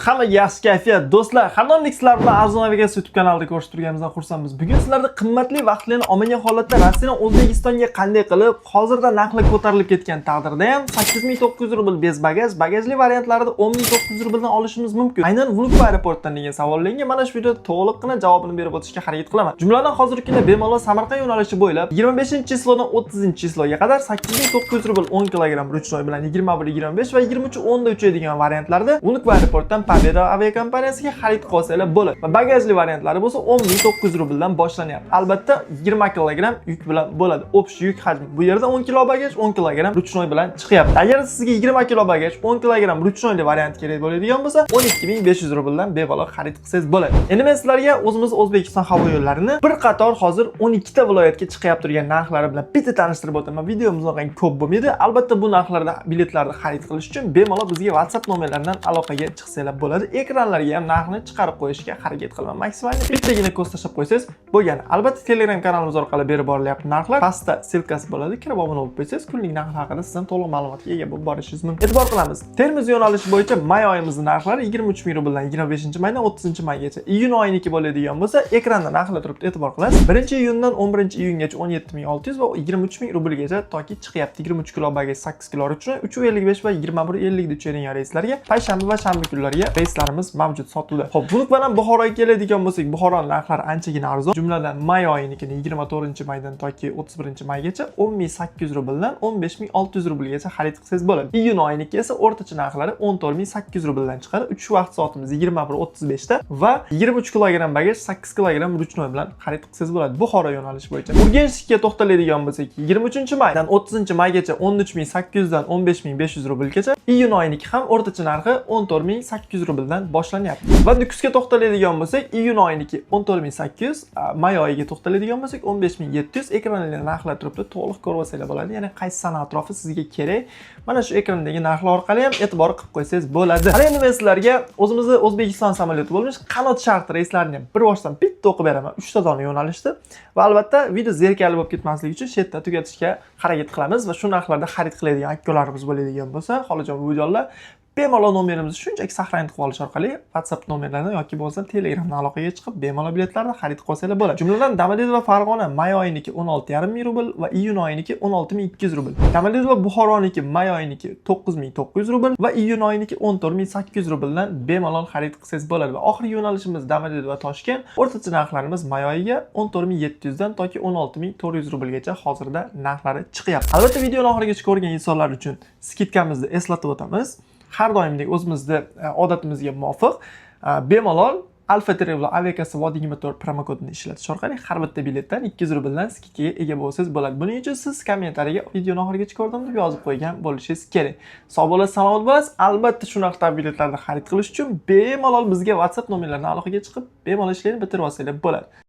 Hammaga yaxshi kayfiyat, do'stlar. Har doimdek sizlar bilan Arzon Aviatsiya YouTube kanalida ko'rishib turganimizdan xursandmiz. Bugun sizlarda qimmatli vaqtlarni olmagan holatda Rossiyadan O'zbekistonga qanday qilib hozirda narxlar ko'tarilib ketgan taqdirda ham 8900 rubl без багаж, bagajli variantlarida 10 900 rubldan olishimiz mumkin. Aynan Vnukovo aeroportidan degan savollarga mana shu videoda to'liqqina javobini berib o'tishga harakat qilaman. Jumladan, hozirgi kunda bemalol Samarqand yo'nalishi bo'ylab 25-число dan 30-число ga qadar 8900 rubl 10 kg ручной bilan 21, 25 va 23 10 da uchadigan variantlarda Vnukovo aeroportdan Победа aviakompaniyasiga xarid qilsanglar bo'ladi. Va bagajli variantlari bo'lsa 10 900 rubldan boshlanyapti. Albatta, 20 kg yuk bilan bo'ladi. Общий yuk hajmi bu yerda 10 kilo bagaj, 10 kg ручной bilan chiqyapti. Agar sizga 20 kilo bagaj, 10 kg ручной li variant kerak bo'ladigan bo'lsa, 12 500 rubldan bemalol xarid qilsangiz bo'ladi. Endi men sizlarga o'zimiz O'zbekiston havo yo'llarini bir qator hozir 12 ta viloyatga chiqyapti turgan narxlari bilan bitta tanishtirib o'taman. Videomiz unaqa ko'p bo'lmaydi. Albatta, bu narxlarda biletlarni xarid qilish uchun bemalol bizga WhatsApp nomerlaridan aloqaga chiqsanglar bo'ladi. Ekranlarga ham narxni chiqarib qo'yishga harakat qilaman. Maksimal bittagina ko'z tashlab qo'ysangiz bo'lgani. Albatta, Telegram kanalimiz orqali berib borilyapti narxlar. Pastda ссылка si bo'ladi. Kirib obuna bo'lib qo'ysangiz, kunlik narx haqida siz ham to'liq ma'lumotga ega bo'lib borishingiz mumkin. E'tibor qilamiz. Termiz yo'nalishi bo'yicha may oyimizning narxlari 23 ming rubldan 25 maydan 30 maygacha. Iyun oyiniki bo'ladigan bo'lsa, ekranda narxlar turibdi, e'tibor qilasiz. 1 iyundan 11 iyungacha 17 600 va 23 ming rublgacha toki chiqyapti. 23 kilo bagaj, 8 kilo ручной, 3.55 va 21.50 da uchadigan reyslarga payshanba va shanba kunlariga reyslarimiz mavjud sotuvda. Xo'p, Vnukovodan Buxoroga keladigan bo'lsak, Buxoro narxlari anchagina arzon. Jumladan, may oyinikini 24 maydan toki 31 maygacha 10 800 rubldan 15 600 rublgacha xarid qilsangiz bo'ladi. Iyun oyiniki esa o'rtacha narxlari 14 800 rubldan chiqadi. Uchish vaqt soatimiz 21:35 da va 23 kilogramm bagaj, 8 kilogramm ручной bilan xarid qilsangiz bo'ladi Buxoro yo'nalishi bo'yicha. Urganchga to'xtaladigan bo'lsak, 23 maydan 30 maygacha 13 800 dan 15 500 rublgacha. Iyun oyiniki ham o'rtacha narxi 14 800 rubldan boshlanyapti. Va Nukusga to'xtaladigan bo'lsak, iyun oyiniki 14 800, may oyiga to'xtaladigan bo'lsak, 15 700. Ekranlarda narxlar turibdi, to'liq ko'rib olsanglar bo'ladi. Ya'ni qaysi sana atrofi sizga kerak, mana shu ekrandagi narxlar orqali ham e'tibor qilib qo'ysangiz bo'ladi. Ana endi men sizlarga o'zimizni O'zbekiston samolyoti bo'lmish Qanot Sharq reyslarini ham bir boshdan bitta o'qib beraman, 3 ta dona yo'nalishda. Va albatta, video zerikarli bo'lib ketmasligi uchun shu yerda tugatishga harakat qilamiz va shu narxlarda xarid qiladigan akalarimiz bo'ladigan bo'lsa, xolajon, buvijonlar, bemalol nomerimizni shunchaki сохранить qilib olish orqali WhatsApp nomerlaridan yoki bo'lmasa Telegramdan aloqaga chiqib, bemalol biletlarni xarid qilib olsanglar bo'ladi. Jumladan, Domodedovo Farg'ona may oyiniki 16,5 ming rubl va iyun oyiniki 16 200 rubl. Domodedovo Buxoroniki may oyiniki 9900 rubl va iyun oyiniki 14 800 rubldan bemalol xarid qilsangiz bo'ladi. Va oxirgi yo'nalishimiz Domodedovo Toshkent, o'rtacha narxlarimiz may oyiga 14 700 dan toki 16 400 rublgacha hozirda narxlari chiqyapti. Albatta, videoni oxirigacha ko'rgan insonlar uchun скидка mizni eslatib o'tamiz. Har doimdek o'zimizni odatimizga muvofiq bemalol Alfa Travel aviakassa Vod 24 promokodini ishlatish orqali har bitta biletdan 200 rubldan скидка ga ega bo'lsangiz bo'ladi. Buning uchun siz kommentariyaga "Videoni oxirigacha ko'rdim" deb yozib qo'ygan bo'lishingiz kerak. Sog' bo'lasiz, salomat bo'lasiz. Albatta, shu narxdagi biletlarni xarid qilish uchun bemalol bizga WhatsApp nomerlaridan aloqaga chiqib, bemalol ishlarni bitirib olsanglar bo'ladi.